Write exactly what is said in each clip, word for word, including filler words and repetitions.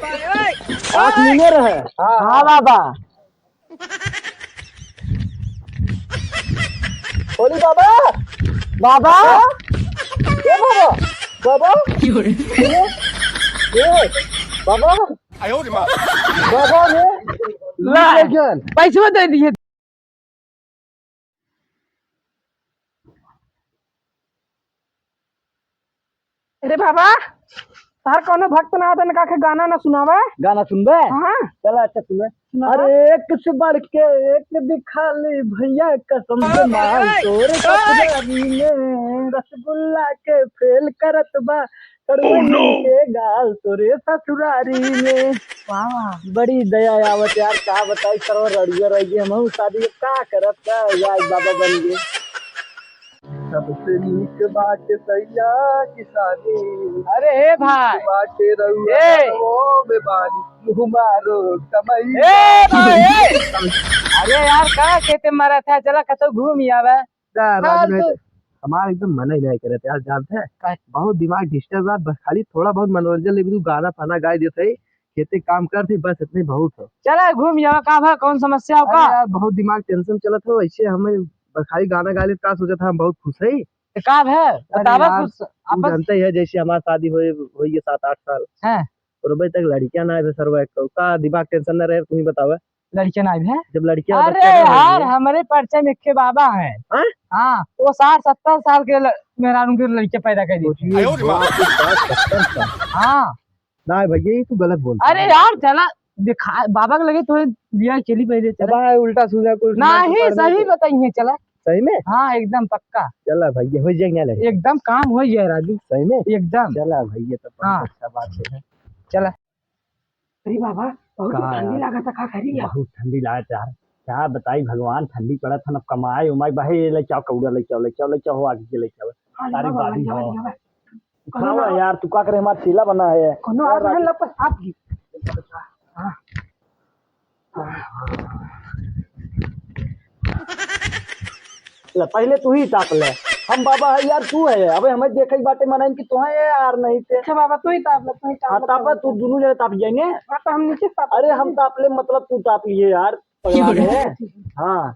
आँख मूंदे रहे। हाँ, हाँ। हाँ बाबा। बोली बाबा। बाबा। ए बाबा। बाबा। ए, ए, बाबा। बाबा रे। ला। पैसवा दे दिए। अरे बाबा, तार कौनो भक्त ना आदन का के गाना ना सुनावे? गाना सुनबे? हाँ। चला, अच्छा सुनबे। सुनावा। अरे एक से बढ़ के एक दिखा ले भैया, कसम से माल तोरे ससुरारी में, रसगुल्ला के फेल करत बा, कड़ुआ के गाल तोरे ससुरारी में। वाह, वाह। बड़ी दया आवत यार, का बताई, सरवा रड़ुआ रह गए, हम शादी का करत का यार, बाबा बन गए। सबसे नीक बाटे सैया किसानी। अरे हे भाई। बाटे रउआ ए। वो में बानी, मुँह मारो कमैया। ए भाई, ए। अरे यार, का खेते मरत है, चला कतौ घूम आवे। यार, हाँ, राजू भाई, तो हमार एकदम मन ही नहीं करत यार, जानते हैं? का? बहुत दिमाग डिस्टर्ब है, बस खाली थोड़ा बहुत मनोरंजन लेबे, तू गाना फाना गाय देते है, खेते काम करते, बस इतने बहुत है। चला घूम आवा, का भा, कौन समस्या हो का? अरे यार, बहुत दिमाग टेंशन चलत हो, ऐसे हमें बस खाली गाना गा ले, का सोचत है, हम बहुत खुश है। तो का भा, अरे बतावा यार, कुछ तू आपस जानते ही है, जैसे हमार शादी होए, होई है सात आठ साल। हाँ। और अबे तक लड़कियां ना आए सरवा, का दिमाग टेंशन ना रहे, तू ही बतावा। लड़कियां ना आए हैं? जब लड़कियां अरे बच्चा ना यार, होइए। हमारे परिचय में एक बाबा हैं। हाँ? हाँ, वो साठ सत्तर साल के ल-, मेहरारू के लड़के पैदा कर देते हैं। सोचिए, बाप रे, साठ सत्तर साल। हाँ। ना भैया, ये तू गलत बोल रहा है। अरे यार, चला दिखा, बाबा के लगे तो लिया चली पहले, चला। बाबा है, उल्टा सीधा कुछ ना नहीं, पढ़ने सही के। बताइए, चला। सही में? हाँ, एकदम पक्का। चला भैया, हो जाए ना लगे। एकदम काम हो जाए राजू। सही में? एकदम। चला भैया, तो बहुत हाँ। अच्छा बात है। चला। अरे बाबा, बहुत का ठंडी यार? लागत है, का करी यार? बहुत ठंडी लागत यार। क्या बताई भगवान, ठंडी पड़त है, अब कमाए उमाए, भाई, ये लेके आओ कौड़ा, लेके आओ, लेके आओ, लेके आओ, हो आगे के लेके आओ। हाँ, सारी लावा, बारी लावा, हो। लावा। उठावा यार, तू का करे, हमार चेला बना है। कोनो यार, आदमी राजू। लग पर साफ गी। हाँ। ले, पहले तू ही ताप ले। हम बाबा है यार, तू है। अबे हमें देखे ही बाटे मनाइन कि तू है यार, नहीं ते। अच्छा बाबा, तू ही ताप ले, तू ही ताप हाँ, ले, तापा, तू ही तू ताप। दोनों जने ताप जाएंगे। हाँ, तो हम नीचे से ताप अरे, हम लेंगे। ताप ले, मतलब तू ताप लिए यार, पगला क्यों रे? है। हाँ।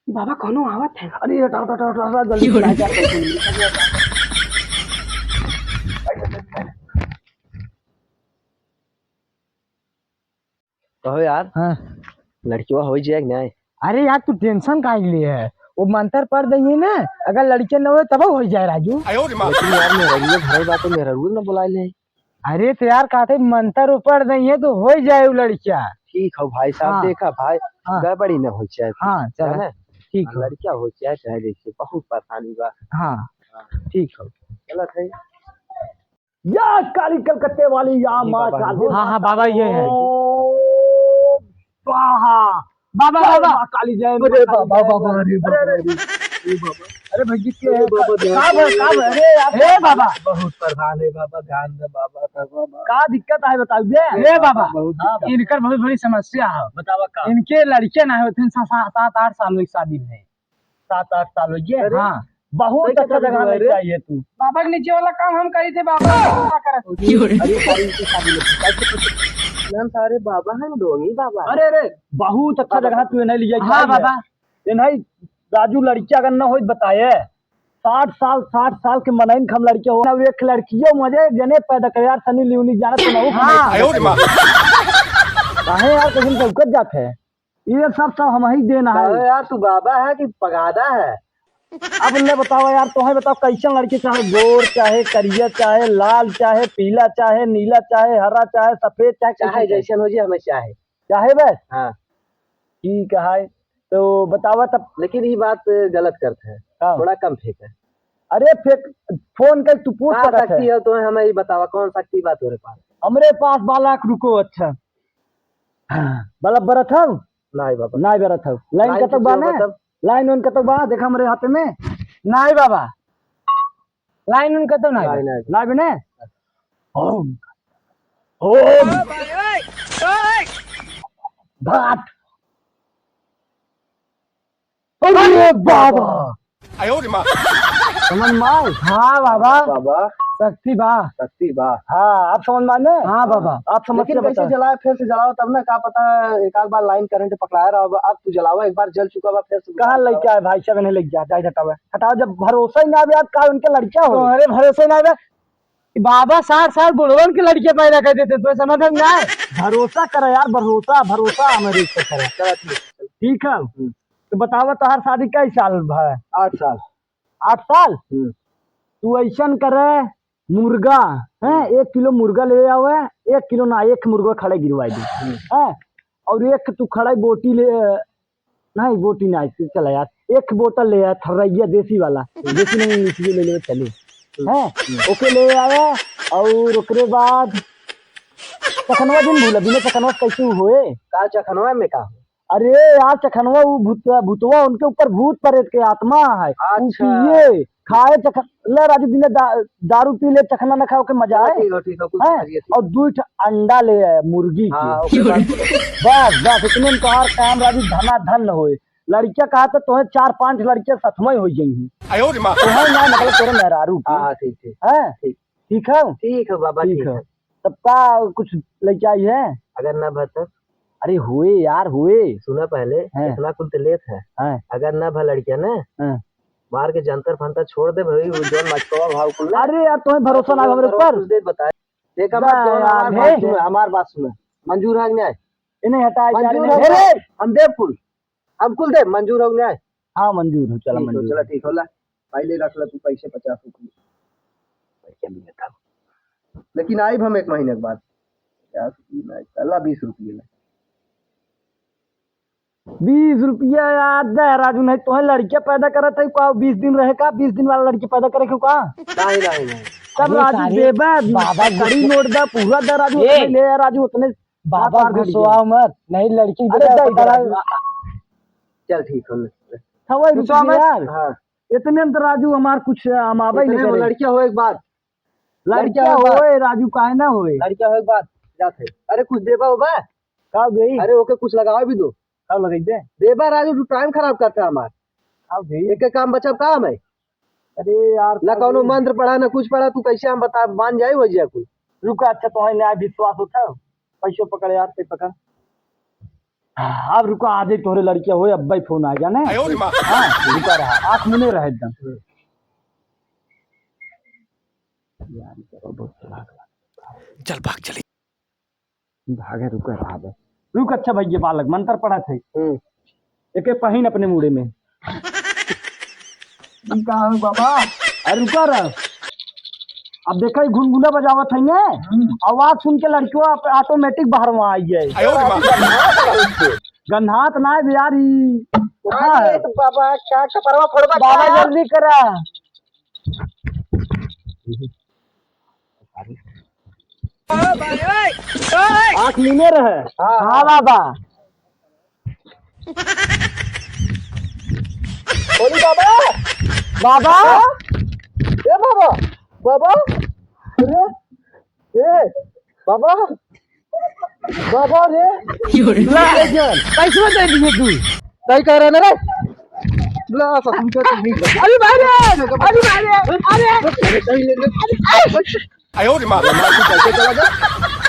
बाबा, कौनो आवत है। अरे, हटा, हटा, हटा, हटा, जल्दी क्यों रे? हटा, हटा, हटा। कहो यार, हाँ। लड़किवा हो जाए कि नहीं? अरे यार, तू टेंशन काहे के लिए है? वो मंत्र पढ़ देंगे ना, अगर लड़के न होए, तब हो जाए, राजू। लेकिन यार, मेहरारू घर बा, तो मेहरारू न बुला ले। अरे तो यार, कहते मंत्र ऊपर नहीं है तो हो जाए वो लड़किया। ठीक हो भाई साहब, हाँ। देखा भाई, हाँ। गड़बड़ी न हो जाए। हाँ, चला। है ना? ठीक हाँ, हो। लड़किया हो जाए चाहे देखिए, बहुत परेशानी बा। हाँ, हाँ। ठीक हो। गलत है। या काली कलकत्ते वाली, या ये माँ बाबा काली। है। हाँ, हाँ, बाबा ये है। ओम स्वाहा। बाबा, जय बाबा। माँ काली, जय अरे माँ काली, बाबा, जय बाबा, माँ। अरे बाबा, अरे, अरे। अरे बाबा। अरे भैया, के अरे है? बाबा, ध्यान का दे, भा-, का भा-, अरे बाबा। अरे यार, बाबा। बहुत परेशान है बाबा, ध्यान दे बाबा, बाबा। का दिक्कत है बताओ बे? अरे बाबा, बाबा, बहुत हाँ, दिक्कत। इनकर बहुत बड़ी समस्या है। बतावा का? इनके लड़के ना होते हैं, सा-, सा-, सात आठ साल हुई शादी में। सात आठ साल हो गए। अरे, हाँ। बहुत अच्छा जगह में चाहिए तू। बाबा के नीचे वाला काम हम करी थे, बाबा का करत हो? अरे, सारी इनकी शादी में। मैम, सारे बाबा हैं, डोंगी बाबा। अरे, अरे, बहुत अच्छा जगह तू इन्हें लिया हाँ, बाबा। इन्हें राजू लड़किया अगर न होई बताए, साठ साल, साठ साल के मनइन खम लड़के हो, और एक लड़कियों मुझे जने पैदा करे यार, सनी लियोनी जाना तो नहीं हाँ। आयो रे माँ। काहे यार, कहीं चौकत जात है? ये सब तो हम ही देना है। अरे यार, तू बाबा है कि पगादा है? अब ले बताओ यार, तुम्हें बताओ, कैसन लड़की चाहे, गोर चाहे, करिया चाहे, लाल चाहे, पीला चाहे, नीला चाहे, हरा चाहे, सफेद चाहे, चाहे कैसन चाहे? जैसन हो जी, हमें चाहे। चाहे बस? हाँ। ठीक है, तो बतावा तब। लेकिन ये बात गलत करते हैं, हाँ। थोड़ा कम फेंक है। अरे फेंक, फोन कर तू पूछ का सकत है। शक्ति है तुम्हें, हमें ये बतावा, कौन शक्ति बात हो रहे पास? हमरे पास बालक रुको, अच्छा। बल्ब बरत हौ? नाई बाबा। नाई बरत हौ। लाइन लाइन कतौ बा ना? लाइन उन कतौ बा? देखा हमरे हाथ में। नाई बाबा। लाइन उन कतौ नाई बा। नाई, नाई। नाई बने? ओम। ओम। भाट। अरे बाबा। आयो रे माँ। समझ में आए? हाँ बाबा। बाबा। शक्ति बा। शक्ति बा। हाँ, आप समझ में आए ना? हाँ बाबा। आप समझ लेकिन के कैसे बताओ। जलाए, फिर से जलाओ तब ना, का पता एक आध बार line current पकड़ाए रहा होगा। अब तू जलाओ, एक बार जल चुका बा, फिर से कहाँ लेके आए भाई साहब, इन्हें लेके जा, जाए हटावे। हटाओ, जब भरोसा ही ना आवे, आप का उनके लड़का हो? तुम्हारे भरोसे ना आवे। बाबा साठ साल बुढ़वन के लड़के पैदा कर देते, तो समझ में ना आए। भरोसा करा यार, भरोसा, भरोसा हमारे ऊपर करा। चला ठीक है। ठीक है। हम्म। तो बतावा, तोहार शादी कई साल भा? आठ साल। आठ साल? हम्म। तू ऐसन करे, मुर्गा, हैं, हम्म। एक किलो मुर्गा ले आवे, एक किलो ना, एक मुर्गा खड़े गिरवाई दे, हम्म। हैं, और एक तू खड़े बोटी ले, नहीं, बोटी ना, ऐसे चला यार, एक बोतल ले आया, थर्रैया देसी वाला, देसी नहीं, इसलिए ले ले चले, हम्म। हैं, हम्म। ओके ले आया, और ओकरे बाद चखनवा दिन भूला, बिना चखनवा कैसे होए? का चखनवा में का हो? अरे यार, चखनवा उ भूत-, भूतवा उनके ऊपर भूत प्रेत के आत्मा है। उ अच्छा। पिए, खाए चख-, ले राजू, दिने दा-, दारू पी ले, चखना न खाओ के मजा चलो आए। ठीक हो, ठीक हो, कुछ हैं? समझिए, ठीक। और दुई ठो अंडा ले आए मुर्गी के। हाँ, ओके, बात बोलो। बस, बस, इतने में तोहार काम राजू धना धन होए। लड़किया कहा तो तोहे चार पांच लड़किया सथमय हो जाई हैं। आयो रे माँ। तोहे ना, मतलब, तोरे मेहरारू के। हाँ, हाँ, ठीक, ठीक। हैं? ठीक। ठीक है? ठीक है बाबा, ठीक ठीक है। है। तब का कुछ लेके आई है? अगर ना भा तब? अरे हुए यार, हुए। सुना पहले, हाँ। इतना कुल तो लेत है। हाँ। अगर ना भा लड़किया ना, हाँ। मार के जंतर फंतर छोड़ दे भाई, वो जौन मचकवा भाव कुल ना। अरे यार, तुम्हें भरोसा ना हमरे ऊपर। कुछ देर बताए। देखा बा मत, जौन यार, हमार हे। बात सुने, हमार बात सुने। मंजूर है कि नहीं? इन्हें हटा, मंजूर है। अरे, हम देव कुल। हम कुल दे, मंजूर हो गया है? हाँ, मंजूर हो, चला, ठीक हो, मंजूर चला, हो। ठीक होला। पहले रख ले तू पैसे पचास रुपये। पैसे भी लेता हूँ। लेकिन आइब हम एक महीने के बाद। पचास रुपये ना, चला, बीस रुपये ना। बीस रुपया यार दे राजू, नहीं तो है लड़किया पैदा करत है, का बीस दिन रहे का, बीस दिन वाला लड़की पैदा करे क्यों का? नहीं, नहीं, नहीं। तब अरे राजू सारे देबे, बाबा कड़ी गुस्सा- नोट दे, पूरा दे राजू, ए! उतने ले आ राजू, उतने बाबा बात बात गुस्साओ मत, नहीं लड़की अरे बेटा दे पता इधर लगा- राजू। चल ठीक हो, ले। थवा तू रुक तो हमें यार। हाँ। इतने में तो राजू हमार कुछ अमाबे इतने नहीं में करे। लड़किया हो एक बात। लड़किया लड़किया हो एक बात। होए राजू, काहे ना होए? लड़किया हो एक बात, जात है। अरे कुछ देबा होबा? का देई? अरे ओके कुछ लगावे भी दो। का लगाई दे? देबा राजू, तू time खराब करता हमार। का देई? एक काम बचा काम है। अरे यार, ना का कौनो देई? मंत्र पढ़ा, ना कुछ पढ़ा, तू कैसे हम बता, मान जाए हो जाए कुछ। रुका, अच्छा, तो है न्याय विश्वास होता है? पैसों पकड़ यार, ते पकड़। अब रुका, आज ही तोहरे लड़किया होए, अब भाई फोन आ जाने। आयो रे माँ। हाँ, रुका रहा, आँख मुने रहे एकदम। चल भाग, चली। भागे, रुका रहा बे। रुक, अच्छा भैया बालक, मंत्र पढ़त है। हम्म। एके पहिन अपने मुड़े में। ई का हो बाबा? अरे रुका रह। अब देखा, ई घुनघुना बजावत है ने, हम्म। आवाज सुन के लड़कियों automatic बाहर वहाँ आई है। आयो रे माँ। गन्हात ना है यार, ई उठा है। अरे तो बाबा, क्या कपड़वा फोड़बा बाबा, का? जल्दी करा। आँख नीने रहे। हाँ, हाँ, हाँ। बाबा। बोली बाबा। बाबा। ए बाबा। बाबा। अरे। ए बाबा। बाबा रे। ला, पैसवा दे दिए तू। नहीं कह रहे ना रे। ला, ससुर का तो नहीं। अरे भाई रे, अरे भाई रे, अरे। अरे, सही ले ले। अरे, आयो रे माँ। तू कैसे चला गया?